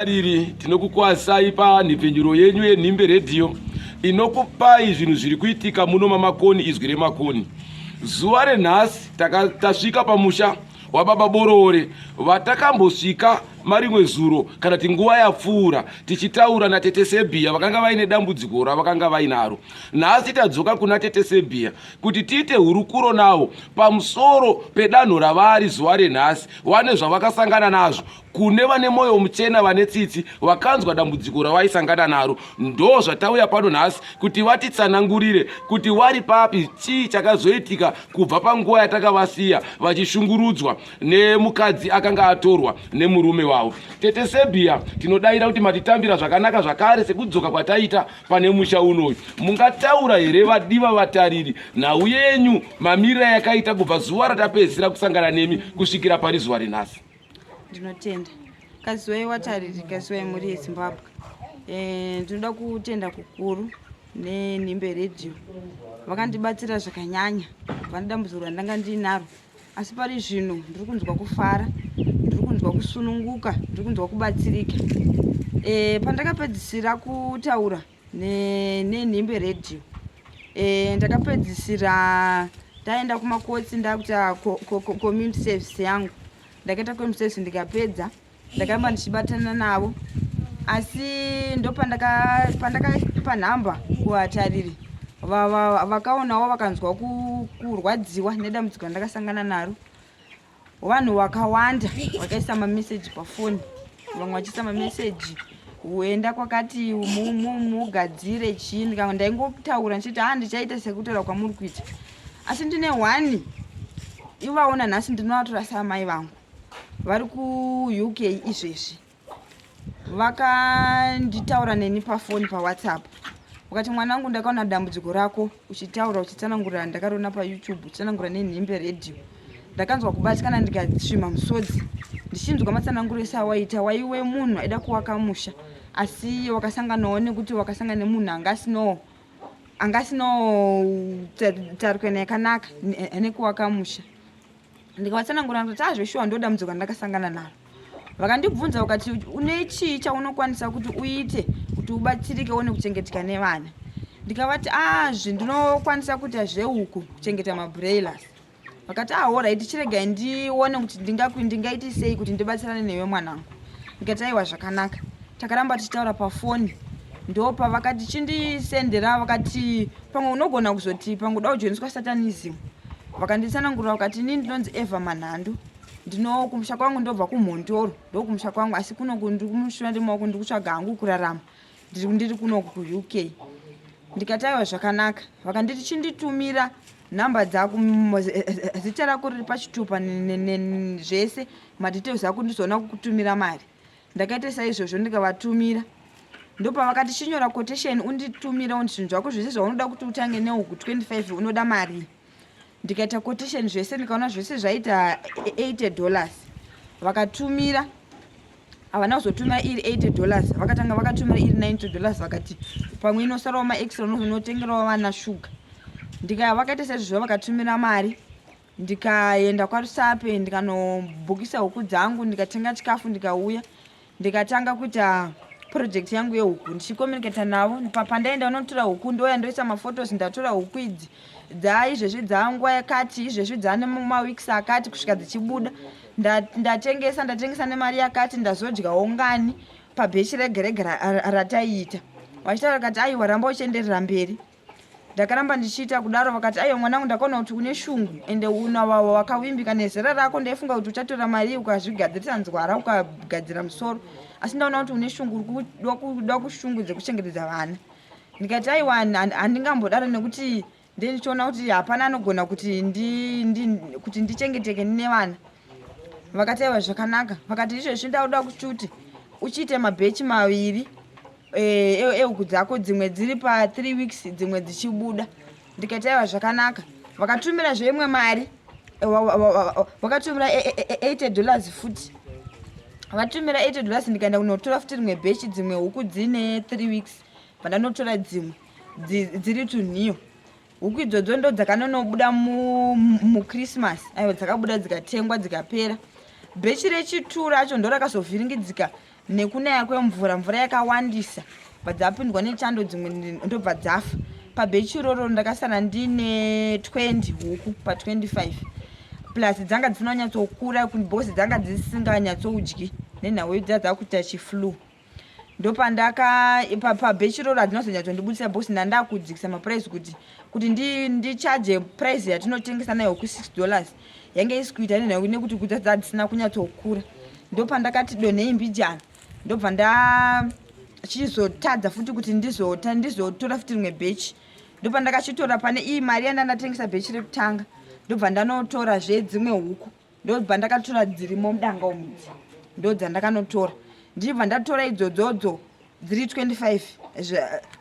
Riri tinokukwazisai panhepfenyuro yenyu yeNhimbe Radio inokupai zvinhu zviri kuitika muno maMakoni izwi reMakoni. Zuva renhasi tasvika pamusha wababa Borore vatakambosvika marimwe zuro kana kuti nguva yapfuura tichitaura natete Sebia vakanga vaine dambudziko ravakanga vainaro. Nhasi tadzoka kuna tete Sebia kuti tiite hurukuro navo pamusoro pedanho ravari zuva renhasi vane zvavakasangana nazvo Kune vane moyo muchena vane tsitsi vakanzwa dambudziko ravaisangana naro. Ndo zvatauya pano nhasi kuti vatitsanangurire kuti vari papi, chii chakazoitika kubva panguva yatakavasiya vachishungurudzwa nemukadzi akanga atorwa nemurume wavo. Tete Sebia, tinodaira kuti matitambira zvakanaka zvakare sekudzoka kwataita pane musha unoyu. Mungataura here vadiva vatariri nhau yenyu mamirira yakaita kubva zuva ratapedzisira kusangana nemi kusvikira pari zuva renhasi? Ndinotenda. Kaziwai watariri, kaziwai mhuri yeZimbabwe. Eh, ndinoda kutenda kukuru nenhimbe radio. Vakandibatsira zvakanyanya kubva nedambudziko randanga ndiinaro. Asi pari zvino ndiri kunzwa kufara, ndiri kunzwa kusununguka, ndiri kunzwa kubatsirika. Eh, pandakapedzisira kutaura nenhimbe radio eh, ndakapedzisira ndaenda kumakotsi ndakuita community service yangu. Ndakaita community service ndikapedza, ndakaramba ndichibatana navo, asi ndopandakapa nhamba kuvatariri vakaonawo vakanzwa kurwadziwa nedambudziko randakasangana naro. Vanhu vakawanda vakaisa mameseji pafoni, vamwe vachiisa mameseji uenda kwakati mugadzire chii. Ndaingotaura ndichiti ha ndichaita sekutaura kwamuri kuita, asi ndine one ivaona nhasi ndinovatora saamai vangu vari kuUK izvezvi. Vakanditaura neni pafoni paWhatsApp vakati, mwanangu, ndakaona dambudziko rako uchitaura uchitsanangurira, ndakariona paYouTube uchitsanangura nenhimbe radio. Ndakanzwa kubatikana ndikasvima musodzi ndichinzwa matsananguro ese awaita. Waiwe munhu aida kuwaka musha, asi wakasanganawo nekuti wakasangana nemunhu anga asinawo anga asinawo tarukano yakanaka nekuwaka musha. Ndikavatsanangura kuti ah, zveshuwa ndo dambudziko randakasangana naro. Vakandibvunza vakati, une chii chaunokwanisa kuti uite kuti ubatsirike uone kuchengeteka nevana? Ndikavati ah, ndinokwanisa kuita zvehuku, kuchengeta mabroilers. Vakati ah, horaiti, chiregai ndione kuti ndingaiti sei kuti ndibatsirane newe mwanangu. Ndikati aiwa, zvakanaka. Takaramba tichitaura pafoni, ndopavakati chindisendera, vakati pamwe unogona kuzoti pamwe uda kujoiniswa satanism. Vakanditsanangurira vakati inini ndinonzi Eva Manhando, ndino kumusha kwangu ndobva kuMhondoro, ndokumusha kwangu, asi kunoku ndiri kumushura ndemaoko, ndiri kutsvaga hangu kurarama, ndiri kunoku kuUK. Ndikati aiwa, zvakanaka. Vakanditi chinditumira nhamba dzako, zita rako riri pachitupa, zvese madetails ako, ndizoona kukutumira mari. Ndakaita saizvozvo ndikavatumira. Ndopavakati chinyora quotation unditumira zvinhu zvako zvese zvaunoda kuti utange nehuku 25 unoda mari. Ndikaita quotation zvese, ndikaona zvese zvaita $80. Vakatumira, havana kuzotumira iri $80, vakatanga vakatumira iri $90, vakati pamwe inosarawo maextra unotengerawo vana shuga. Ndika vakaita saizvozvo, vakatumira mari, ndikaenda kwaRusape ndikanobhukisa huku dzangu, ndikatenga chikafu, ndikauya ndikatanga kuita project yangu yehuku ndichicommunicata navo. Pandaenda unotora huku, ndouya ndoisa mafotos, ndatora huku idzi dzaizvezvi dzanguva yakati, izvezvi dzaane maweeks akati kusvika dzichibuda, ndatengesa, ndatengesa nemari yakati, ndazodyawo ngani pabhechi rega rega rataiita. Vachitaura vakati aiwa, ramba uchienderera mberi. Ndakaramba ndichiita kudaro. Vakati aiwa mwanangu, ndakaona kuti une shungu ende una wakavimbika nezera rako. Ndaifunga kuti uchatora mari ukazvigadzirisa nzwara ukagadzira musoro, asi ndaona kuti une shungu, uri kuda kushungu dzekuchengetedza vana. Ndikati aiwa, handingambodaro nekuti ndichiona kuti hapana anogona kuti kuti ndichengeteke ndine vana. Vakati aiwa, zvakanaka. Vakati izvezvi ndauda kuti uchiite mabhechi maviri ehuku dzako, dzimwe dziri pa3 weeks, dzimwe dzichibuda. Ndikati aiwa, zvakanaka. Vakatumira zveimwe mari, vakatumira $80 futi. Vatumira $80, ndikaenda kunotora futi rimwe bhechi, dzimwe huku dzine 3 weeks. Pandanotora dzimwe dziri tunhiyo, huku idzodzo ndo dzakanonobuda muChristmas. Aiwa, dzakabuda dzikatengwa dzikapera. Bhechi rechitu racho ndo rakazovhiringidzika. Nekunaya kwemvura, mvura yakawandisa, bva dzapindwa nechando dzimwe ndobva dzafa. Pabhechi iroro ndakasara ndine 20 huku pa25 plus dzanga dzisina kunyatsokura because dzanga dzisinganyatsodyi nenhau yekuti dzakuita chiflu. Ndopandaka pabhechi iroro hadzina kuzonyatsondibudisa because ndandakudzikisa maprice kuti kuti ndichaje price yatinotengesa nayo huku 6 dollars yange isi kuita nenhau nekuti kudza dzadzisina kunyatsokura. Ndopandakati donhei mbijana ndobva ndachizotadza futi kuti ndizota ndizotora futi rimwe bhechi. Ndopandakachitora pane iyi mari yandandatengesa bhechi rekutanga ndobva ndanotora zvedzimwe huku. Ndobva ndakatora dzirimo mudanga umu idzi ndodzandakanotora ndichibva ndatora idzodzodzo dziri 25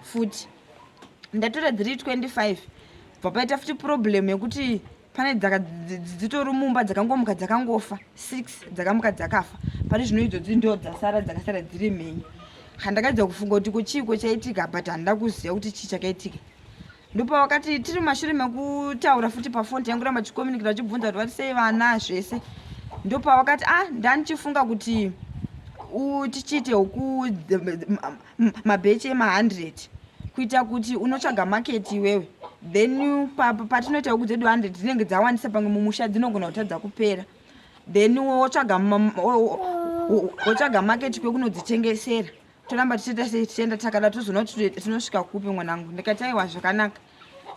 futi ndatora dziri 25 bva paita futi problem yekuti pane dzitori mumba dzakangomuka dzakangofa 6 dzakamuka dzakafa pane zvino idzodzi ndo dzasara dzakasara dziri mhenyu handakaedza kufunga kuti ko chiiko chaitika but handida kuziva kuti chii chakaitika Ndopavakati tiri mumashure mekutaura futi pafoni taingoramba tichicommunicate vachibvunza kuti vari sei vana zvese. Ndopavakati ah ndandichifunga kuti tichiite huku mabhechi ema100 kuita kuti unotsvaga market iwewe then patinoita huku dzedu 100 dzinenge dzawandisa pamwe mumusha dzinogona kutadza kupera then wotsvaga wotsvaga market kwekunodzitengesera toramba tichiita sei tichienda takada tozoona kuti tinosvika kupi mwanangu ndikati aiwa zvakanaka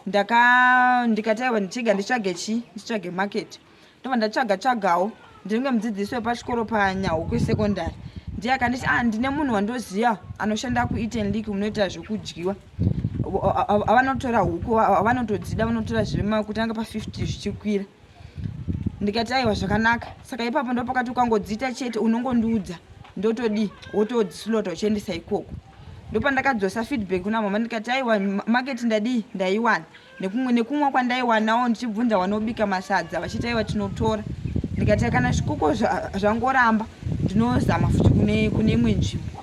ndaka ndikati aiwa ndichega nditsvage chii nditsvage market ndobva ndatsvaga tsvagawo ndinenge mudzidzisi wepachikoro panyahukwe secondary ndiye akanditi ah ndine munhu wandoziva anoshanda kueaten leak munoita zvekudyiwa avanotora huku avanotodzida vanotora zviri kutanga pa50 zvichikwira ndikati aiwa zvakanaka saka ipapo ndopakati ukangodziita chete unongondiudza ndotodii wotodzislota uchiendesa ikoko ndopandakadzosa feedback kuna mama ndikati aiwa market ndadii ndaiwana nekumwe nekumwa kwandaiwanawo ndichibvunza wanobika masadza vachiti aiwa tinotora ndikati kana zvikoko zvangoramba ndinozama futi kune kune imwe nzvimbo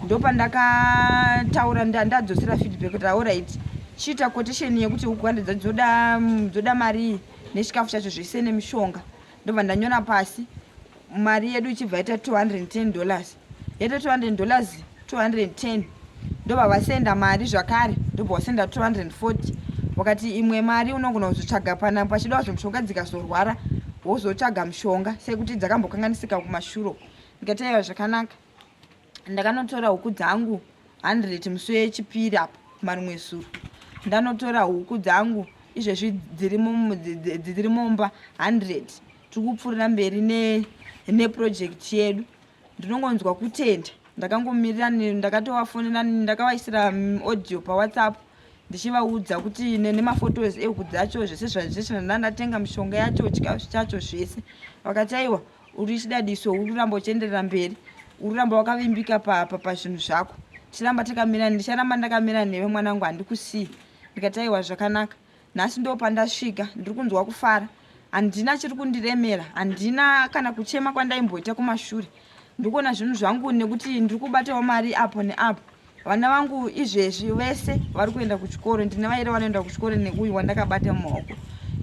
ndopandakataura ndadzosera feedback kuti aorit chiita quotation yekuti huku dzoda dzoda marii nechikafu chacho zvese nemishonga ndobva ndanyora pasi mari yedu ichibva yaita 210 dollars yaita 200 dollars 210 ndobva vasenda mari zvakare ndobva wasenda 240 wakati imwe mari unogona kuzotsvaga pana pachida wazvo mishonga dzikazorwara wozotsvaga mushonga sekuti dzakambokanganisika kumashuro ndikati aiwa zvakanaka ndakanotora huku dzangu 100 musi wechipiri apo marimwe zuro ndanotora huku dzangu izvezvi dziri mumba 100 tiri kupfuurira mberi neproject yedu ndinongonzwa kutenda ndakangomirira ndakatovafonera ndakavaisira audio pawhatsapp ndichivaudza kuti nemafotos ehuku dzacho zvese zvese ndandatenga mishonga yacho chikafu chacho zvese vakati aiwa Uri chidadiso, uri kuramba uchienderera mberi, uri kuramba wakavimbika pazvinhu zvako. Tichiramba takamira, ndicharamba ndakamira newe mwanangu, handikusiyi. Ndikati aiwa zvakanaka. Nhasi ndo pandasvika, ndiri kunzwa kufara. Handina chiri kundiremera, handina kana kuchema kwandaimboita kumashure. Ndiri kuona zvinhu zvangu nekuti ndiri kubatawo mari apo neapo. Vana vangu izvezvi vese vari kuenda kuchikoro, ndine vairi vanoenda kuchikoro neuyu wandakabata mumaoko.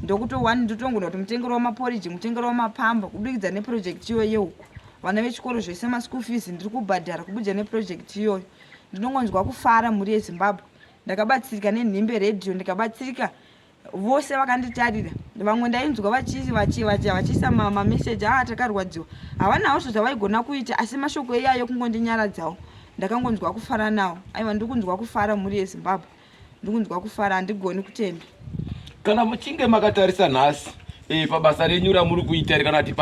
Ndokuto one ndotongona kuti mutengero wamaporiji, mutengero wamapamba kubudikidza neproject iyoyo yehuku. Vana vechikoro zvese maschool fees ndiri kubhadhara kubudikidza neproject iyoyo. Ndinongonzwa kufara mhuri yeZimbabwe. Ndakabatsirika nenhimbe radio ndikabatsirika Vose vakanditarira vamwe ndainzwa vachiisa mameseji aa ah, takarwadziwa havana hazvo zvavaigona kuita asi mashoko iyayo kungondinyaradzawo ndakangonzwa kufara nawo aiwa ndiri kunzwa kufara mhuri yezimbabwe ndiri kunzwa kufara handigoni kutenda kana muchinge makatarisa nhasi e, pabasa renyu ramuri kuita kana kuti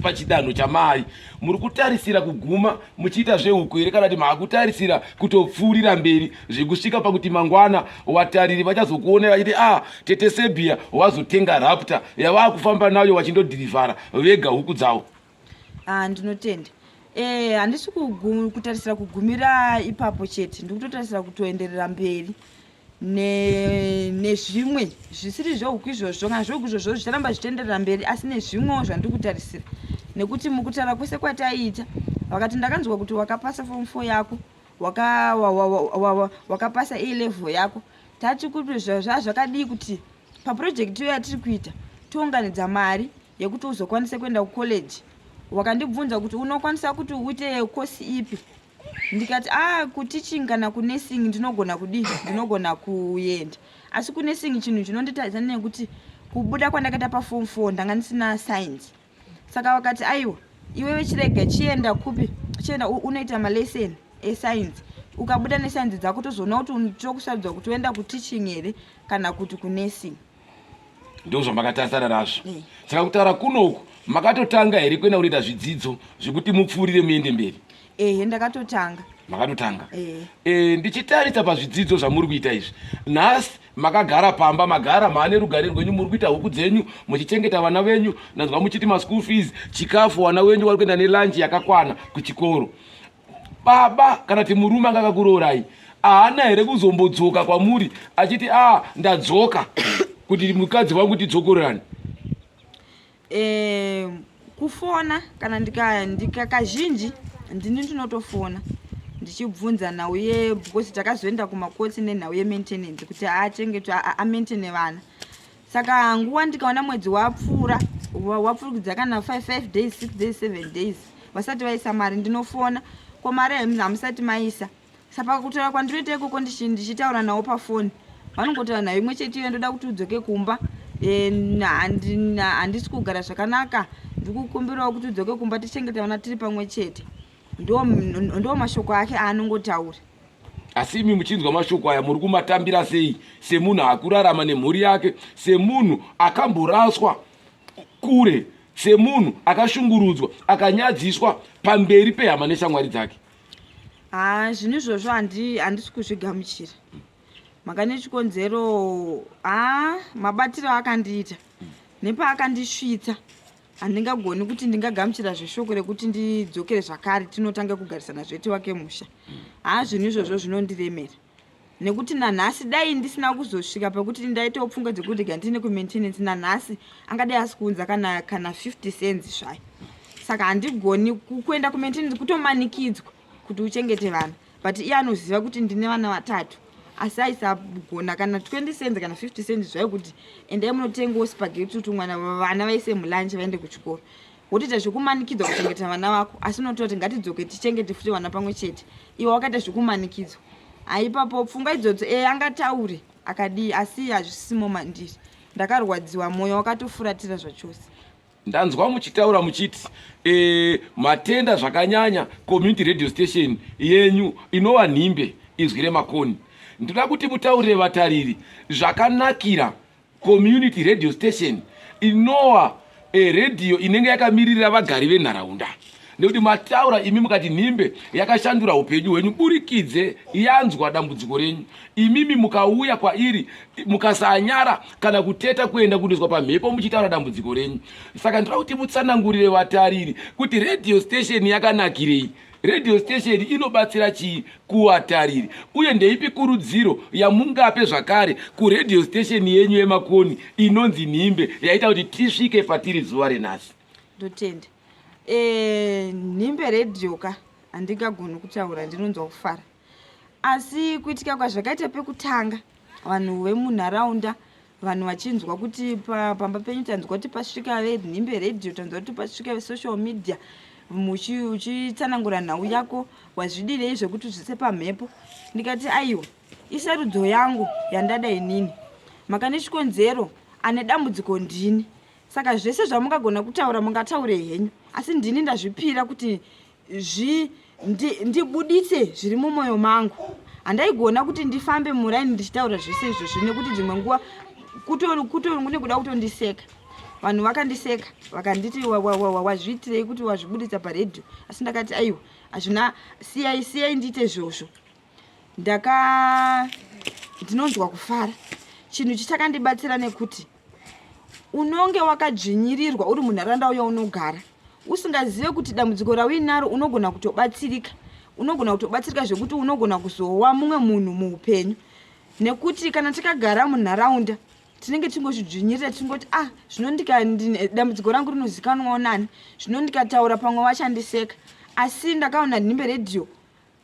pachidanho chamai muri kutarisira kuguma muchiita zvehuku here kana kuti maakutarisira kutopfuurira mberi zvekusvika pakuti mangwana watariri vachazokuonai vachiti a ah, tete sebia wazotenga raptor yavaakufamba nayo vachindodhirivhara vega huku dzavo ah, ndinotenda eh, handisi kutarisira kugumira ipapo chete ndikutotarisira kutoenderera mberi nezvimwe ne zvisiri zvehuku izvozvo kana zvehuku izvozvo zvicharamba zvichienderera mberi asi nezvimwewo zvandiri kutarisira nekuti mukutaura kwese kwataiita vakati ndakanzwa kuti wakapasa form four yako wakapasa a level yako tati kuti zvazvakadii kuti paprojekti iyo yatiri kuita tounganidza mari yekuti uzokwanise kuenda kucollege. Wakandibvunza kuti unokwanisa kuti uite kosi ipi, ndikati a ah, kuteaching kana kunursing ndinogona kudii, ndinogona kuenda. Asi kunursing chinhu chinonditadza nekuti kubuda kwandakaita paform 4 ndanga ndisina science. Saka vakati aiwa, iwewe chirega chienda kupi, chienda unoita malesson escience, ukabuda nescience dzako tozoona kuti tokusarudza kuti uenda kuteaching here kana kuti kunursing. Ndo zvamakatarisana nazvo. Saka kutaura kunoku makatotanga here kuenda kunoita zvidzidzo zvekuti mupfuurire muende mberi? Ehe, ndakatotanga. Makatotanga. E, ndichitarisa pazvidzidzo zvamuri kuita izvi nhasi, makagara pamba, magara maane rugare rwenyu, muri kuita huku dzenyu, muchichengeta vana venyu. Ndanzwa muchiti maschool fees, chikafu, vana venyu vari kuenda nelunch yakakwana kuchikoro. Baba kana kuti murume anga akakuroorai haana here kuzombodzoka kwamuri achiti a ah, ndadzoka kuti mukadzi wangu tidzokorerane? E, kufona kana ndika, ndika kazhinji ndini ndinotofona ndichibvunza nhau ye, because takazoenda kumakotsi nenhau yemaintenance kuti achengetwe, amaintaine vana. Saka nguva ndikaona mwedzi wapfuura, wapfurikidza kana 5 days, 6 days, 7 days vasati vaisa mari, ndinofona, ko mari hamusati maisa? Saka kutaura kwandinoita ikoko, ndichitaura navo pafoni, vanongotaura nhau imwe chete iyo: ndoda kuti udzoke kumba, handisi kugara zvakanaka, ndikukumbirawo kuti udzoke kumba tichengete vana tiri pamwe chete. Ndo mashoko ake aanongotaura. Asi imi muchinzwa mashoko aya muri kumatambira sei, semunhu akurarama nemhuri yake, semunhu akamboraswa kure, semunhu akashungurudzwa, akanyadziswa pamberi pehama neshamwari dzake? Ha, zvinhu izvozvo handisi kuzvigamuchira, mhaka nechikonzero, ha, mabatiro akandiita nepaakandisvitsa, handingagoni kuti ndingagamuchira zveshoko rekuti ndidzokere zvakare tinotanga kugarisana zvete wake musha. Ha, zvinhu izvozvo zvinondiremera nekuti nanhasi dai ndisina kuzosvika pekuti ndaitawo pfungwa dzekuti rega ndine kumaintenance, nanhasi angadai asi kuunza kana 50 cents zvayo. Saka handigoni kuenda kumaintenance, kutomanikidzwa kuti uchengete vana, but iye anoziva kuti ndine vana vatatu, asi aisagona kana 20 cents kana 50 cents zvayo kuti endai munotengawo spaghetti kuti mwana, vana vaise mulunch vaende kuchikoro. Wotoita zvekumanikidzwa kuchengeta vana vako, asi unototi ngatidzoke tichengete futi vana pamwe chete, iwe wakaita zvekumanikidzwa. Haipapo pfungwa idzodzo e angataure akadii, asi hazvisimo mandiri. Ndakarwadziwa, mwoyo wakatofuratira zvachose. Ndanzwa muchitaura muchiti matenda zvakanyanya community radio station yenyu inova Nhimbe Izwi Remakoni. Ndoda kuti mutaurire vatariri zvakanakira community radio station inova radio inenge yakamiririra vagari venharaunda, nekuti mataura imi mukati Nhimbe yakashandura upenyu hwenyu burikidze yanzwa dambudziko renyu, imimi mukauya kwairi mukasanyara kana kuteta kuenda kundoiswa pamhepo muchitaura dambudziko renyu. Saka ndoda kuti mutsanangurire vatariri kuti radio station yakanakirei, radio station inobatsira chii kuvatariri, uye ndeipi kurudziro yamungape zvakare kuradio station yenyu yeMakoni inonzi Nhimbe yaita kuti tisvike patiri zuva renhasi. Ndotenda. Nhimbe Radio ka, handingagoni kutaura, ndinonzwa kufara. Asi kuitika kwazvakaita pekutanga, vanhu vemunharaunda, vanhu vachinzwa kuti pamba penyu tanzwa kuti pasvika veNhimbe Radio, tanzwa kuti pasvika vesocial media, uchitsanangura nhau yako, wazvidirei zvekuti uzvise pamhepo? Ndikati aiwa, isarudzo yangu yandada inini, maka nechikonzero ane dambudziko ndini. Saka zvese zvamungagona kutaura mungataure henyu, asi ndini ndazvipira kuti ndibuditse zviri mumwoyo mangu. Handaigona kuti ndifambe muraini ndichitaura zvese izvozvo, nekuti dzimwe nguva kutori nekuda kutondiseka. Vanhu vakandiseka vakanditi, "Wazviitirei kuti wazvibuditsa paredhiyo?" Asi ndakati aiwa, hazvina, siyai, siyai ndiite izvozvo. Ndinonzwa kufara. Chinhu chichakandibatsira nekuti unonge wakadzvinyirirwa uri munharaunda yaunogara, usingazive kuti dambudziko rauinaro unogona kutobatsirika, unogona kutobatsirika zvekuti unogona kuzowa mumwe munhu muupenyu. Nekuti kana takagara munharaunda tinenge tingozvidzvinyirira, tingoti, "Ah, zvino dambudziko rangu rinozikanwawo nani? Zvino ndikataura pamwe vachandiseka." Asi ndakaona Nhimbe Redhiyo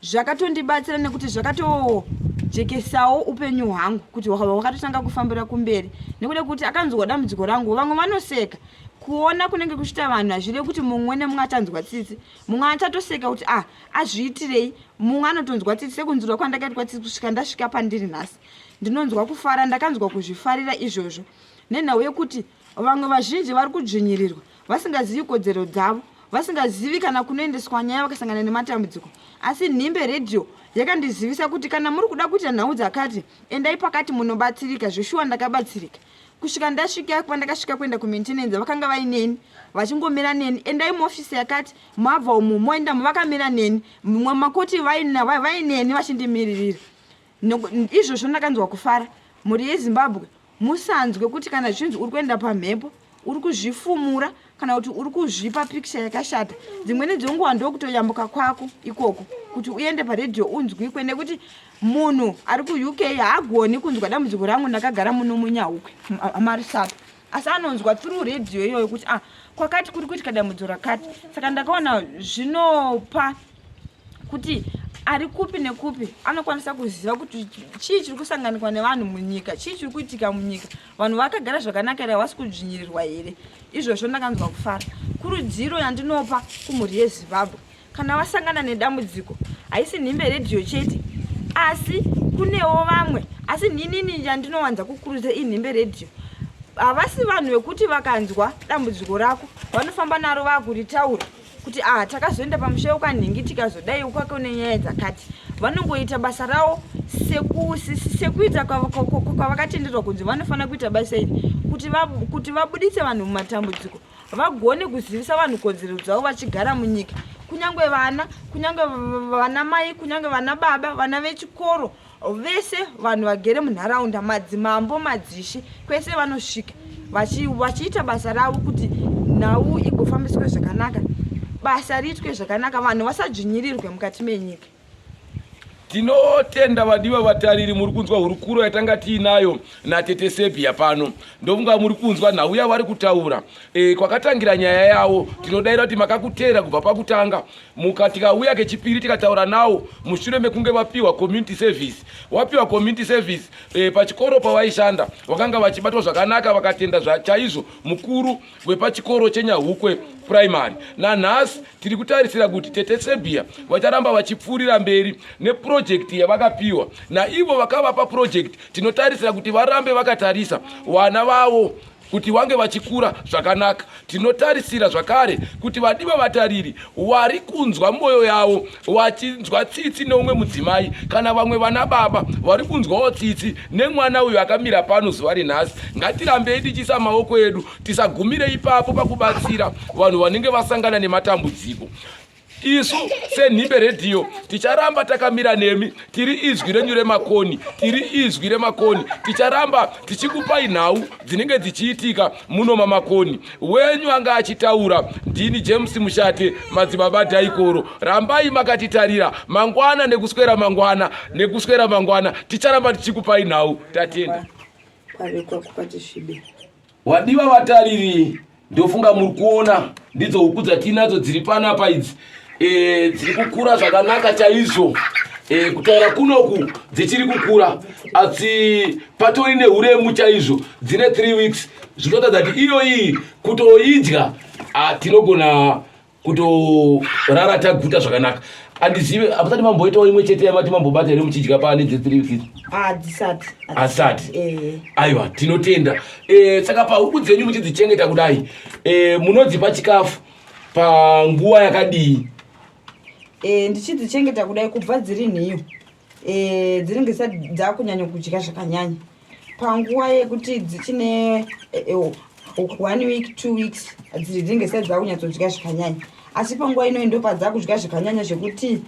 zvakatondibatsira nekuti zvakato Jekesawo upenyu hwangu kuti hwakatotanga kufambira kumberi nekuda kuti akanzwa dambudziko rangu. Vamwe vanoseka kuona kunenge kuchiita vanhu, hazvirevi kuti mumwe nemumwe achanzwa tsitsi. Mumwe achatoseka kuti ah, azviitirei. Mumwe anotonzwa tsitsi sekunzwirwa kwandakaitwa tsitsi kusvika ndasvika pandiri nhasi. Ndinonzwa kufara, ndakanzwa kuzvifarira izvozvo nenhau yekuti vamwe vazhinji vari kudzvinyirirwa vasingazivi kodzero dzavo, vasingazivi kana kunoendeswa nyaya vakasangana nematambudziko. Asi Nhimbe Radio yakandizivisa kuti kana muri kuda kuita nhau dzakati, endai pakati munobatsirika. Zveshuwa ndakabatsirika kusvika ndasvika pandakasvika kuenda kumaintenance, vakanga vaineni vachingomira neni. Endai muofisi yakati, mabva umu moenda, vakamira neni. Mumwe makoti vaineni vachindimiririra. Izvozvo ndakanzwa kufara. Mhuri yeZimbabwe, musanzwe kuti kana zvichinzi uri kuenda pamhepo uri kuzvifumura kana kuti uri kuzvipa pikicha yakashata. Dzimweni dzenguva ndokutoyambuka kwako ikoko kuti uende paredhiyo unzwikwe, nekuti munhu ari kuUK haagoni kunzwa dambudziko rangu ndakagara muno muNyahukwe maRusape, asi anonzwa through redhiyo iyoyo kuti ah, kwakati kuri kuitika dambudziko rakati. Saka ndakaona zvinopa kuti ari kupi nekupi anokwanisa kuziva kuti chii chiri kusanganikwa nevanhu munyika, chii chiri kuitika munyika, vanhu vakagara zvakanaka here, havasi kudzvinyirirwa here. Izvozvo ndakanzwa kufara. Kurudziro yandinopa kumhuri yeZimbabwe, kana vasangana nedambudziko, haisi Nhimbe Redhiyo chete, asi kunewo vamwe, asi ninini yandinowanza kukurudzira iNhimbe Redhiyo. Havasi vanhu vekuti vakanzwa dambudziko rako vanofamba naro vakuritaura kuti ah, takazoenda pamusha wekwanhingi tikazodai kwake nenyaya dzakati. Vanongoita basa ravo sekuita kwavakatenderwa kunzi vanofanira kuita basa iri, kuti vabuditse vanhu mumatambudziko, vagone kuzivisa vanhu kodzero dzavo vachigara munyika, kunyange vana, kunyange vana mai, kunyange vana baba, vana vechikoro, vese vanhu vagere munharaunda, madzimambo, madzishe, kwese vanosvika vachiita basa ravo kuti nhau igofambiswe zvakanaka, basa riitwe zvakanaka, vanhu vasadzvinyirirwe mukati menyika. Tinotenda vadiwa vatariri, muri kunzwa hurukuro yatanga tiinayo natete Sebia pano. Ndofunga muri kunzwa nhau yavari kutaura, kwakatangira nyaya yavo. Tinodaira kuti makakuteera kubva pakutanga. Muka tikauya kechipiri tikataura nawo mushure mekunge vapiwa community service. Wapiwa community service pachikoro pavaishanda vakanga vachibatwa zvakanaka, vakatenda chaizvo mukuru wepachikoro cheNyahukwe Primary. Nanhasi tiri kutarisira kuti tete Sebia vacharamba vachipfuurira mberi nepurojekti yavakapiwa naivo vakavapa purojekti. Tinotarisira kuti varambe vakatarisa vana vavo kuti vange vachikura zvakanaka. Tinotarisira zvakare kuti vadiwa vatariri vari kunzwa mwoyo yavo vachinzwa tsitsi neumwe mudzimai kana vamwe vana baba vari kunzwawo tsitsi nemwana uyu akamira pano zuva renhasi, ngatirambei tichiisa maoko edu, tisagumire ipapo pakubatsira vanhu vanenge vasangana nematambudziko. Isu seNhimbe Redhiyo ticharamba takamira nemi. Tiri izwi renyu remakoni, tiri izwi remakoni. Ticharamba tichikupai nhau dzinenge dzichiitika muno maMakoni. Wenyu anga achitaura ndini James Mushate, Madzibaba Dhaikoro. Rambai makatitarira mangwana nekuswera mangwana nekuswera mangwana, ticharamba tichikupai nhau. Tatenda. Kwavekwa kupati svibe. Wadiwa vatariri, ndofunga muri kuona ndidzo huku dzatiinadzo dziri panapa idzi, dziri kukura zvakanaka chaizvo. Kutaura kunoku dzichiri kukura, asi patori neuremu chaizvo, dzine 3 weeks, zvinoratidza kuti iyo iyi kutoidya, tinogona kutorara taguta zvakanaka. Andizive, hamusati mamboitawo imwe chete yamati mambobata here muchidya pane dze 3 weeks? Hadzisati. Asati. Aiwa, tinotenda. Saka pahuku dzenyu muchidzichengeta kudai, munodzipa chikafu panguva yakadii? Ndichidzichengeta kudai kubva dziri nhiyo, dzinenge dzisati dzakunyanya kudya zvakanyanya, panguva yekuti dzichine 1 week, 2 weeks, dzinenge dzisati dzakunyatsodya zvakanyanya. Asi panguva inoyi ndo padzakudya zvakanyanya, zvekuti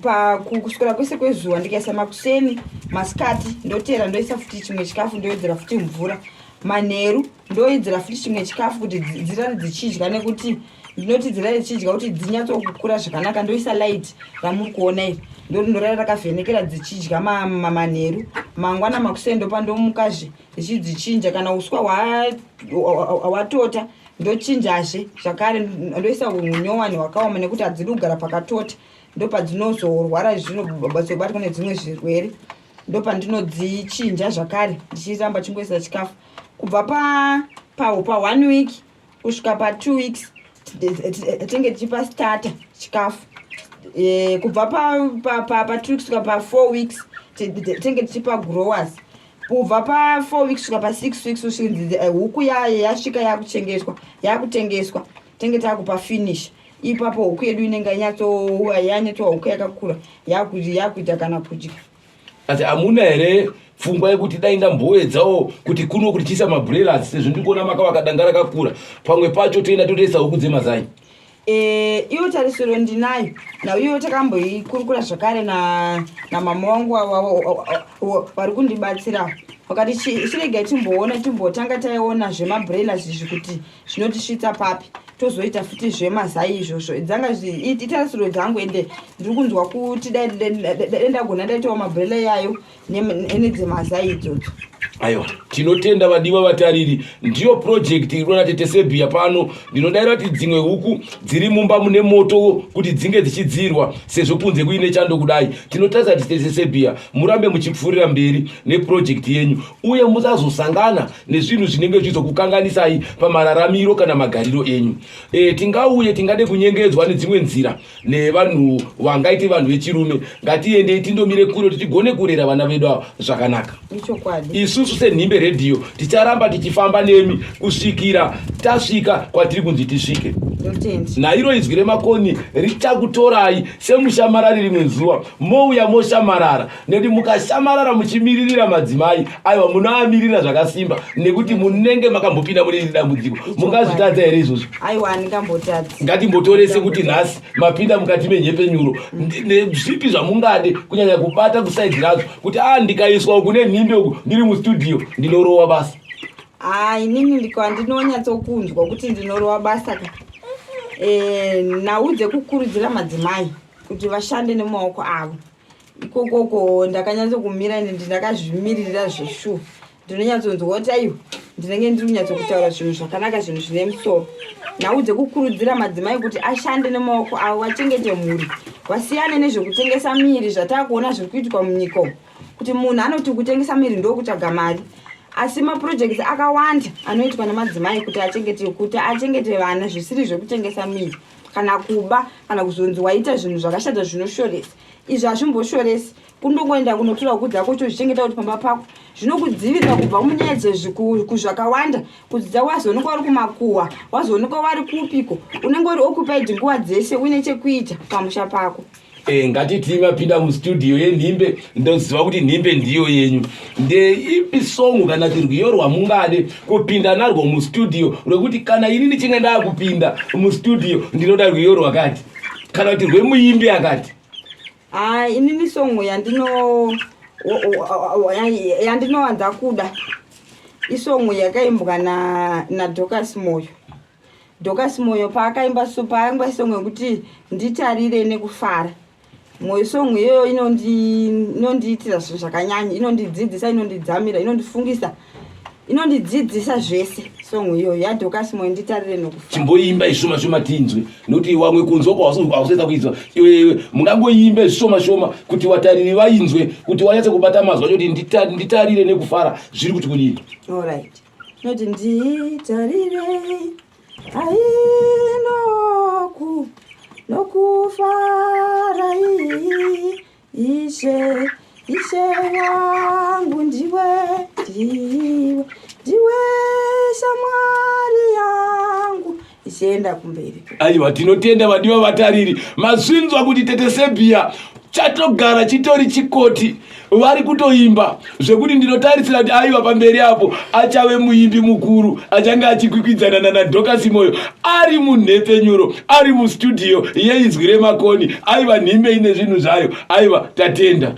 pakuswera kwese kwezuva ndikaisa makuseni, masikati ndotera, ndoisa futi chimwe chikafu, ndowedzera futi mvura, manheru ndowedzera futi chimwe chikafu kuti dzirare dzichidya, nekuti ndinoti dzirare dzichidya kuti dzinyatsokukura zvakanaka. Ndoisa light ramuri kuona iri, ndorara rakavhenekera dzichidya manheru. Mangwana makuseni ndopandomukazve ndichidzichinja, kana uswa hwatota ndochinjazve zvakare, ndoisa unyowani hwakaoma, nekuti hadzidi kugara pakatota, ndopadzinozorwara, zvinobatwa nedzimwe zvirwere. Ndopandinodzichinja zvakare ndichiramba chingoisa chikafu kubva pa pa pa one week kusvika pa two weeks tinge tichipa starter chikafu e, kubva pa, pa, pa, pa two weeks kusvika pa four weeks tinge tichipa growers kubva pa four weeks kusvika pa six weeks kusvika eh, huku yasvika yakuchengetwa yakutengeswa tenge takupa finish ipapo huku yedu inenge yanyatsoyanyatsowa huku yakakura yakuita kana kudya Asi hamuna here pfungwa yekuti dai ndamboedzawo kuti kuno kuti tiisa mabroilers sezvo ndiri kuona makavaka danga rakakura pamwe pacho toenda totoisa huku dzemazai Eh, iyo tarisiro ndinayo nhau iyoyo takamboikurukura zvakare namama wangu vari kundibatsira vakati chiregai timboona timbotanga taiona zvemabroilers izvi kuti zvinotisvitsa papi tozoita futi zvemazai izvozvo dzanga itarisiro dzangu ende ndiri kunzwa kuti dai ndagona ndaitawo mabhurela iyayo nedzemazai idzodzo aiwa tinotenda vadiwa vatariri ndiyo project iri kuona tete sebia pano ndinodaira kuti dzimwe huku dziri mumba mune moto kuti dzinge dzichidzirwa sezvo kunze kuine chando kudai tinotarisa kuti tete sebia murambe muchipfuurira mberi neproject yenyu uye musazosangana nezvinhu zvinenge zvizokukanganisai pamararamiro kana magariro enyu e, tingauye tingade kunyengedzwa nedzimwe nzira nevanhu vangaite vanhu vechirume ngatiendei tindomire kure kuti tigone kurera vana vedu ava zvakanaka isusu senhimbe redhiyo ticharamba tichifamba nemi kusvikira tasvika kwatiri kunzi tisvike nairo izwi remakoni richakutorai semushamarari rimwe zuva mouya moshamarara nekuti mukashamarara muchimiririra madzimai aiwa munoamirira zvakasimba nekuti munenge makambopinda mune iri dambudziko mungazvitadza here izvozvo aiwa handingambotadzi ngatimbotorese kuti nhasi mapinda mukati menhepenyuro zvipi zvamungade kunyanya kubata kusaidzi racho kuti a ah, ndikaiswa uku nenhimbe uku ndiri mustudio ndinorowa basa ah, inini ndinonyatsokunzwa kuti ndinorowa basa ka eh, nhau dzekukurudzira madzimai kuti vashande nemaoko avo ikokoko ndakanyatso kumira ende ndakazvimiririra zveshuwa ndinonyatsonzwa kuti aiwa ndinenge ndiri kunyatso kutaura zvinhu zvakanaka zvinhu zvine musoro nhau dzekukurudzira madzimai kuti ashande nemaoko avo vachengete mhuri vasiyane nezvekutengesa miri zvataakuona zviri kuitwa munyika umu kuti munhu anoti kutengesa miri ndokutsvaga mari asi maprojects akawanda anoitwa nemadzimai kuti achengete kuti achengete vana zvisiri zvekutengesa miri kana kuba kana kuzonzi waita zvinhu zvakashata zvinoshoresa izvi hazvimboshoresi kundongoenda kunotora huku dzako uchozvichengeta kuti pamba pako zvinokudzivirira kubva munyaya dzezvakawanda kudzidza wazoonekwa uri kumakuhwa wazoonekwa wari kupiko unenge uri occupied nguva dzese uine chekuita pamusha pako E, ngatitii mapinda mustudio yenhimbe ndoziva kuti nhimbe ndiyo yenyu ndeipi songo kana kuti rwiyo rwamungade kupinda narwo mustudio rwekuti kana ini ndichinge ndakupinda mustudio ndinoda rwiyo rwakati kana kuti rwemuimbi akati ah, inini songo yandino yandinowanza kuda isongo yakaimbwa nadocas na moyo Dorcas Moyo paakaimba so paakaimba song yekuti nditarire nekufara Moyo song iyoyo inondiitira zvinhu zvakanyanya inondidzidzisa inondidzamira inondifungisa inondidzidzisa zvese song iyoyo yaDorcas Moyo nditarire nokufara chimboimba ishoma shoma tinzwe nokuti wamwe kunzwa kwausaita kuinzwa iwewe mungangoimbe zvishoma shoma kuti watariri vainzwe kuti wanyatse kubata mazwi acho kuti nditarire nekufara zviri kuti kudii Alright. Noti nditarire ainoku nokufara ishe ishe wangu ndiwe ndiwe ndiwe shamwari yangu ichienda kumberi. Aiwa tinotenda vadiwa vatariri mazvinzwa kuti tete Sebia chatogara chitori chikoti vari kutoimba zvekuti ndinotarisira kuti aiwa pamberi apo achave muimbi mukuru achange achikwikwidzana nanadhokasi moyo ari munhepfenyuro ari mustudio yeizwi remakoni aiwa nhimbe ine zvinhu zvayo aiwa tatenda